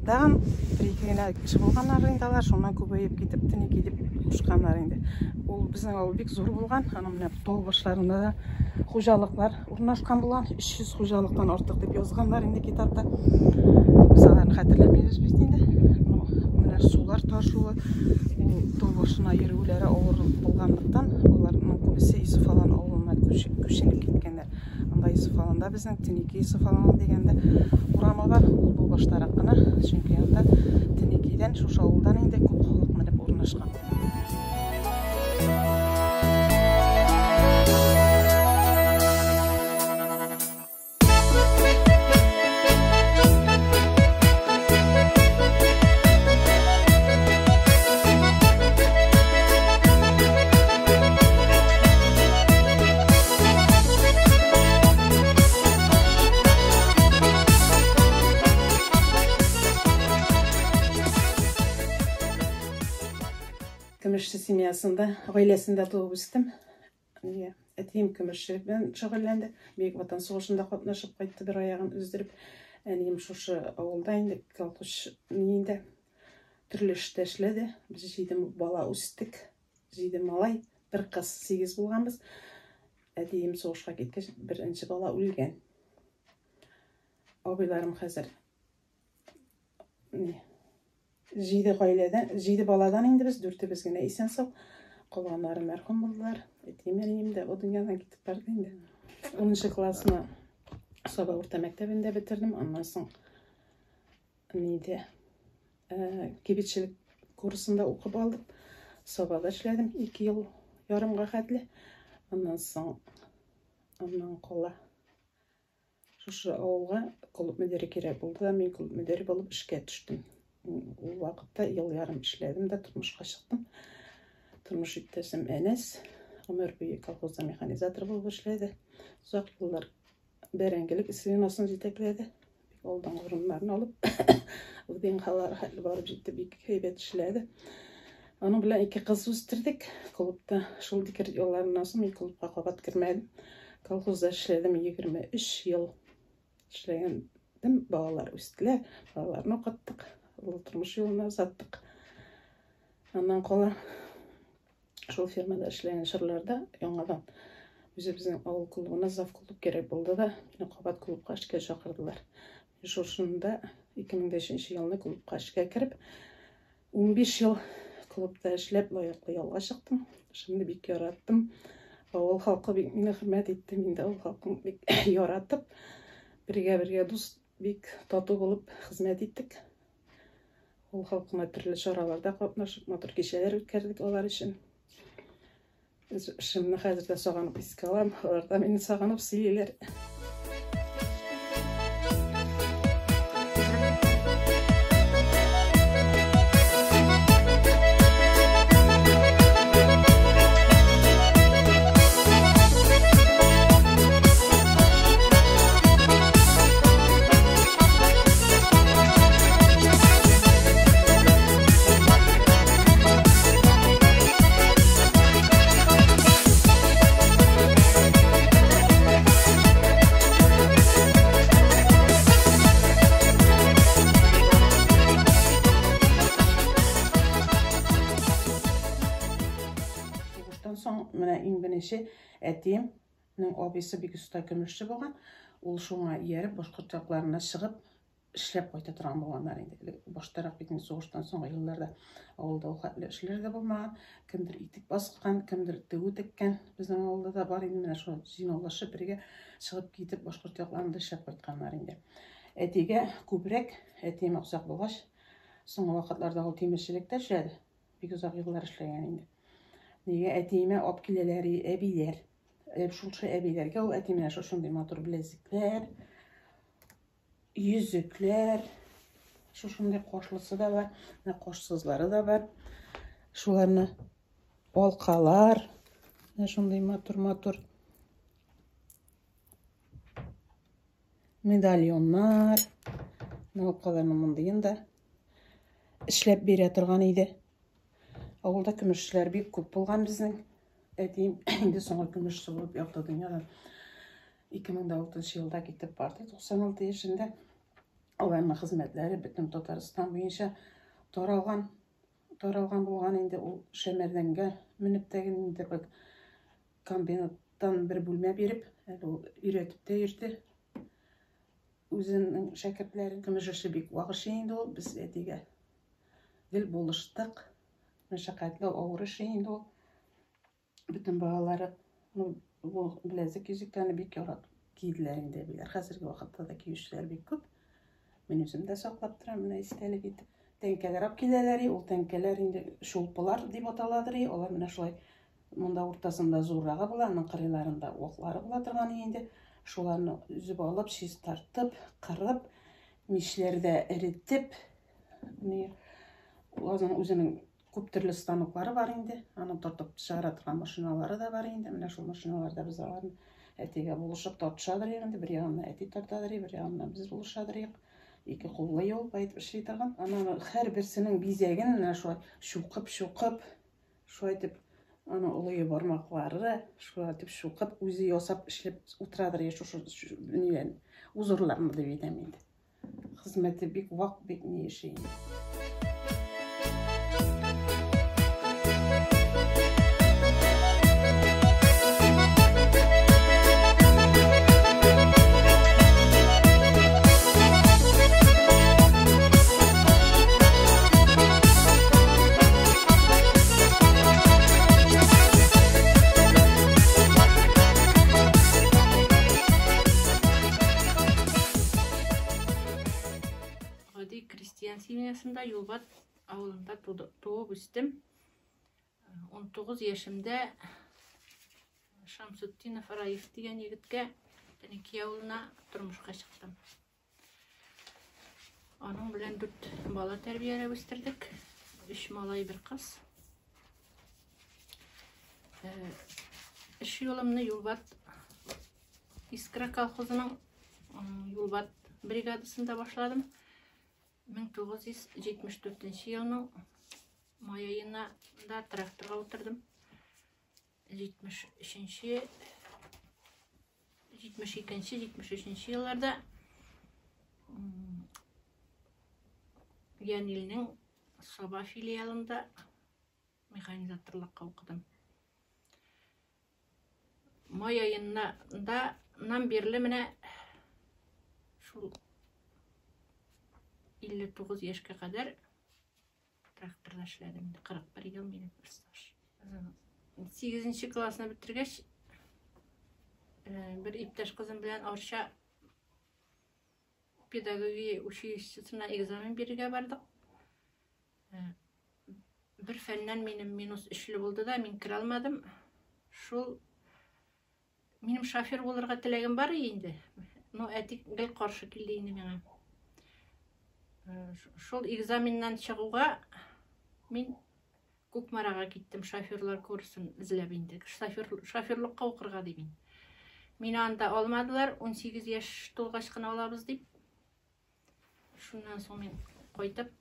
Тагын бер-ике генә кеше булганнар инде алар, шуннан күбәеп китеп, Тенеки дип кушканнар инде. Ул безнең авыл бик зур булган, аның менә тау башларында да хуҗалыклар урнашкан булган, 300 хуҗалыктан артык дип язганнар инде китапта. Без аларны хәтерләмибез бит инде. Ну, менә сулар ташуы, ул тау башына йөрүләре авыр булганлыктан, аларның күбесе Исуфалан авылына күченеп киткәннәр. Анда Йосыфаланда безнең Тенеки Йосыфаланы дигәндә урамы бар. Ул бу баштарак кына, чөнки анда Тенекидән, шушы авылдан инде күп халык менеп урнашкан. Көмешче семьясында, гаиләсендә туып үстем. Нигә? Әтием көмешчелек белән шөгыльләнде. Бөек Ватан сугышында катнашып кайтты, бер аягын өздереп. Әнием шушы авылда инде колхоз ниендә төрле эштә эшләде. Без җиде бала үстек. Җиде малай, бер кыз, сигез булганбыз. Әтием сугышка киткәч, беренче бала үлгән. Абыйларым хәзер җиде гаиләдән, җиде баладан инде без дүртебез генә исән сау. Калганнары мәрхүм булдылар. Әтием, әнием дә бу дөньядан китеп барды инде. 10 классны Саба урта мәктәбендә бетердем. Аннан соң нидә кибетчелек курсында укып алдым. Сабада эшләдем 2 ел ярымга хәтле. Аннан соң аннан кала шушы авылга клуб мөдире кирәк булды да, мин клуб мөдире булып эшкә төштем. Ул вакытта ел ярым эшләдем дә тормышка чыктым. Тормыш иптәшем Әнәс гомер буе колхозда механизатор булып эшләде. Озак еллар бәрәңгелек звеносын җитәкләде. Бик алдынгы урыннарны алып, ВДНХлар хәтле барып җитте, бик әйбәт эшләде. Аның белән ике кыз үстердек. Клубта шул декрет ялларыннан соң мин клубка кабат кермәдем. Колхозда эшләдем 23 ел эшләгәндем. Балалар үстеләр, балаларны укыттык, олы тормыш юлына озаттык. Аннан кала шул фермада эшләгән чорларда яңадан үзебезнең авыл клубына зав клуб кирәк булды да, мине кабат клубка эшкә чакырдылар. Мин шушында 2005 елны клубка эшкә кереп, 15 ел клубта эшләп лаеклы ялга чыктым. Эшемне бик яраттым. Авыл халкы бик мине хөрмәт итте. Мин дә авыл халкын бик яратып, бергә-бергә дус, бик тату булып хезмәт иттек. Ул халкына төрле чараларда катнашып, матур кичәләр үткәрдек алар өчен. Үз эшемне хәзер дә сагынып искә алам. Алар да мине сагынып сөйлиләр. Сугыштан соң менә иң беренче әтием Ның абыйсы бик оста көмешче булган. Ул шуңа ияреп башкорт якларына чыгып эшләп кайта торган булганнар инде. Элек баштарак бит инде сугыштан соңгы елларда авылда ул хәтле эшләр дә булмаган. Кемдер итек баскан, кемдер тегү теккән. Безнең авылда да бар инде менә шул җыйнаулашып бергә чыгып китеп башкорт якларында эшләп кайтканнар инде. Әтигә күбрәк, әтием аксак булгач, соңгы вакытларда ул тимерчелектә эшләде. Бик озак еллар эшләгән инде. Нигә әтиемә алып киләләр әбиләр. Шушы әбиләргә ул әти менә шушындый матур беләзекләр, йөзекләр, шушындый кошлысы да бар, менә кошсызлары да бар. Шуларны алкалар, менә шундый матур-матур медальоннар. Менә алкаларның мондыен да эшләп бирә торган иде. Авылда көмешчеләр бик күп булган безнең. Әтием инде соңгы көмешче булып якты дөньядан 2006 елда китеп барды, 96 яшендә. Аларның хезмәтләре бөтен Татарстан буенча таралган, таралган булган инде. Ул Шәмәрдәнгә менеп тә инде бер комбинаттан бер бүлмә биреп, әле ул өйрәтеп тә йөрде үзенең шәкертләрен. Көмеш эше бик вак эше инде ул. Без әтигә гел булыштык. Мәшәкатьле, авыр эше инде ул. Бөтен балалары, ну, бу беләзек йөзекләрне бик яратып киделәр инде әбиләр. Хәзерге вакытта да киючеләр бик күп. Мин үзем дә саклап торам, менә истәлек итеп. Тәңкәләр алып киләләр, ул тәңкәләр инде шулпылар дип аталадыр. Алар менә шулай монда уртасында зуррагы була, аның кырыйларында ваклары була торган инде. Шуларны өзеп алып, чистартып, кырып, мичләрдә эретеп, аның үзенең күп төрле станоклары бар инде. Аны тартып чыгара торган машиналары да бар инде. Менә шул машиналарда без аларны әтигә булышып тартышадыр инде. Бер ягыннан әти тартадыр, бер ягыннан без булышадыр. Ике куллы юл әйтеп эшли торган. Аның һәрберсенең бизәген менә шулай чукып-чукып, шулай итеп аның олы бармаклары шулай итеп чукып, үзе ясап эшләп утырадыр шушы ниләрне, узорларны дип әйтәм инде. Хезмәте бик вак, бик ни эше инде. Гади крестьян семьясында Юлбат авылында туып үстем. 19 яшемдә Шамсутдинов Раиф дигән егеткә Тәнеки авылына тормышка чыктым. Аның белән 4 бала тәрбияләп үстердек. 3 малай, 1 кыз. Эш юлымны Юлбат Искра колхозының Юлбат бригадасында башладым. 1974 елның май аена да тракторга утырдым. 73-нче, 72-нче, 73-нче елларда Янилнең Саба филиалында механизаторлыкка укыдым. Май аеннан бирле менә шул 59 яшькә кадәр тракторда эшләдем. 41 ел минем стаж. 8 классны бетергәч, бер иптәш кызым белән Арча педагогия училищесына экзамен бирергә бардык. Бер фәннән минем минус 3-ле булды да, мин керә алмадым. Шул минем шофер булырга теләгем бар инде. Но әти гел каршы килде инде миңа. Шул экзаменнан чыгуга мин Кукмарага киттем, шоферлар курсын эзләп инде. Шоферлыкка укырга дип мин. Мине анда алмадылар, 18 яшь тулгач кына алабыз дип. Шуннан соң мин кайтып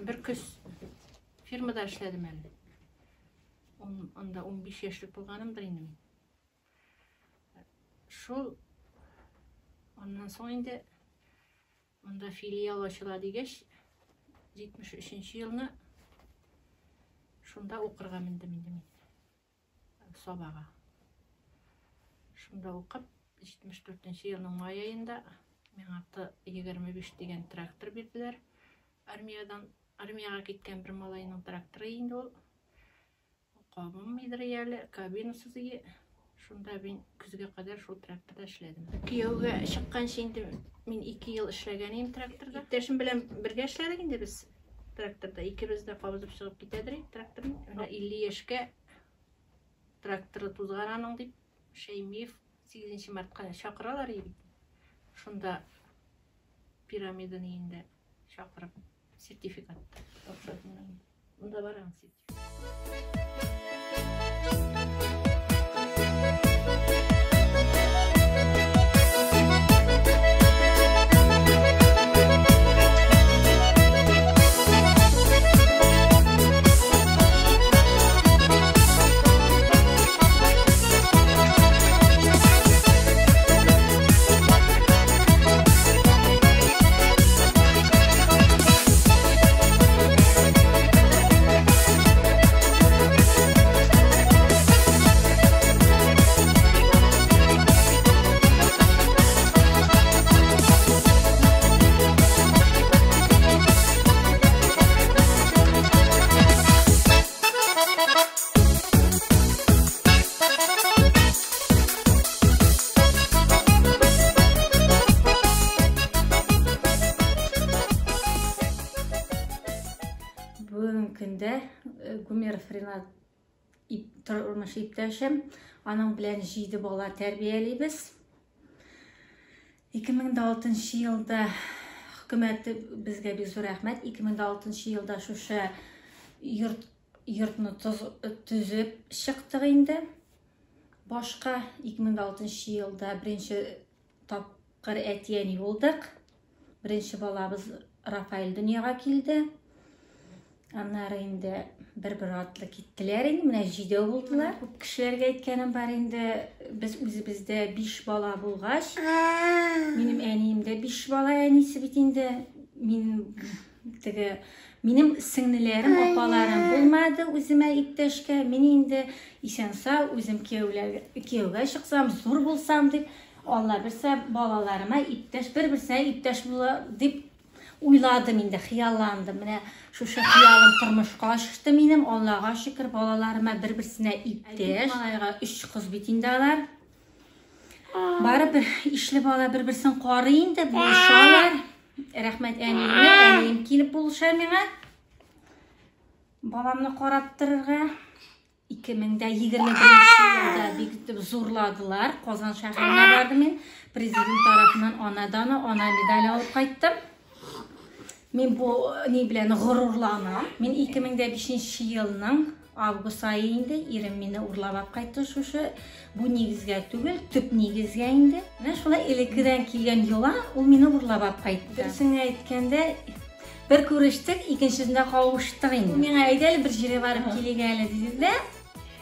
бер көз фирмада эшләдем әле. Анда 15 яшьлек булганымдыр инде мин. Шул аннан соң инде монда филиал ачыла дигәч, 73 елны шунда укырга мендем инде мин. Сабага. Шунда укып, 74 елның май аенда миңа Т-25 дигән трактор бирделәр. Армиядан, армиягә киткән бер малайның тракторы инде ул. Кабынмыйдыр әле, кабинасыз ие. Шунда мин көзгә кадәр шул тракторда эшләдем. Кияүгә чыкканчы инде мин 2 ел эшләгән идем тракторда. Иптәшем белән бергә эшләдек инде без тракторда. Икебез дә кабызып чыгып китәдер идек тракторны. Менә 50 яшькә тракторы тузган аның дип Шәймиев 8 мартка чакыралар иде бит. Шунда пирамиданы инде чакырып сертификат тапшырдым. Монда бар аның сертификаты. Шәһәрдә Гумеров Ринат тормыш иптәшем. Аның белән 7 бала тәрбиялибез. 2006 елда хөкүмәт безгә бик зур рәхмәт. 2006 елда шушы йортны төзеп чыктык инде. Башка 2006 елда беренче тапкыр әти-әни булдык. Беренче балабыз Рафаэль дөньяга килде. Аннары инде бер-бер атлы киттеләр инде, менә җидәү булдылар. Күп кешеләргә әйткәнем бар инде, без үзебездә 5 бала булгач, минем әнием дә 5 бала әнисе бит инде. Мин теге минем сеңнеләрем, апаларым булмады үземә иптәшкә. Мин инде исән-сау үзем кияүгә чыксам, зур булсам дип, Алла бирсә, балаларыма иптәш, бер-берсенә иптәш була дип уйладым инде, хыялландым. Менә шушы хыялым тормышка ашты минем, Аллага шөкер, балаларыма бер-берсенә иптәш. Малайга 3 кыз бит инде алар. Барыбер ишле бала бер-берсен карый инде, булышалар. Рәхмәт әниемә, әнием килеп булыша миңа. Баламны карап торырга. 2021 елда бик итеп зурладылар. Казан шәһәренә бардым мин. Президент тарафыннан ана даны, ана медале алып кайттым. Мин бу ни белән горурланам. Мин 2005 елның август ае инде ирем мине урлап алып кайтты шушы бу нигезгә түгел, төп нигезгә инде. Менә шулай элеккедән килгән йола, ул мине урлап алып кайтты. Дөресен әйткәндә, бер күрештек, икенчесендә кавыштык инде. Миңа әйдә әле бер җиргә барып килик әле диде дә,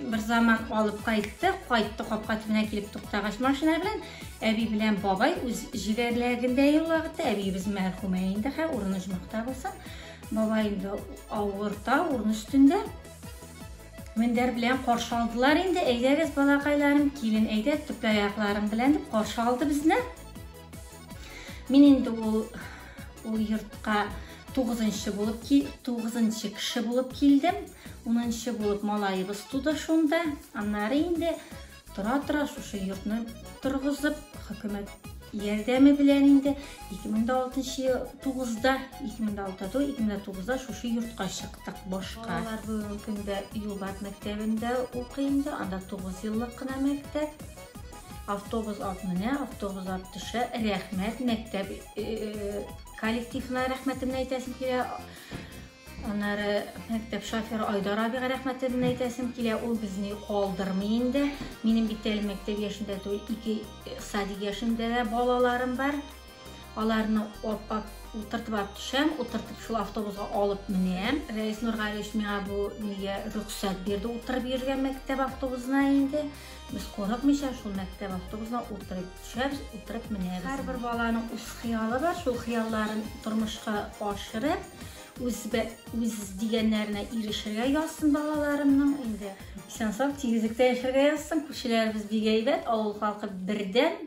бер заман алып кайтты. Кайтты, капка төбенә килеп туктагач машина белән, әби белән бабай үз җирләрендә ул вакытта, әбиебез мәрхүмә инде, хә, урыны оҗмахта булсын. Бабай инде авырта, урын өстендә. Мендәр белән каршы алдылар инде. Әйдәгез, балакайларым, килен, әйдә, төпле аякларың белән дип каршы алды безне. Мин инде ул йортка 9-нчы булып 9-нчы кеше булып килдем. 10-нчы булып малаебыз туды шунда. Аннары инде тора-тора шушы йортны торгызып, хөкүмәт ярдәме белән инде 2006-9-да, 2006-9-да шушы йортка чыктык башка. Балалар бүгенге көндә Юлбат мәктәбендә укый инде, анда 9 еллык кына мәктәп. Автобус ат менә, автобус ат төшә. Рәхмәт мәктәп коллективына рәхмәтемне әйтәсем килә. Аннары мәктәп шоферы Айдар абыйга рәхмәтемне әйтәсем килә. Ул безне калдырмый инде. Минем бит әле мәктәп яшендә түгел, 2 садик яшендә дә балаларым бар. Аларны утыртып алып төшәм, утыртып шул автобусга алып менәм. Рәис Нургалиевич миңа бу нигә рөхсәт бирде утырып йөргән мәктәп автобусына инде. Без курыкмыйча шул мәктәп автобусына утырып төшәбез, утырып менәбез. Һәрбер баланың үз хыялы бар, шул хыялларын тормышка ашырып, үз дигәннәренә ирешергә язсын балаларымның инде. Исән-сау тигезлектә яшәргә язсын. Күршеләребез бик әйбәт, авыл халкы бердәм.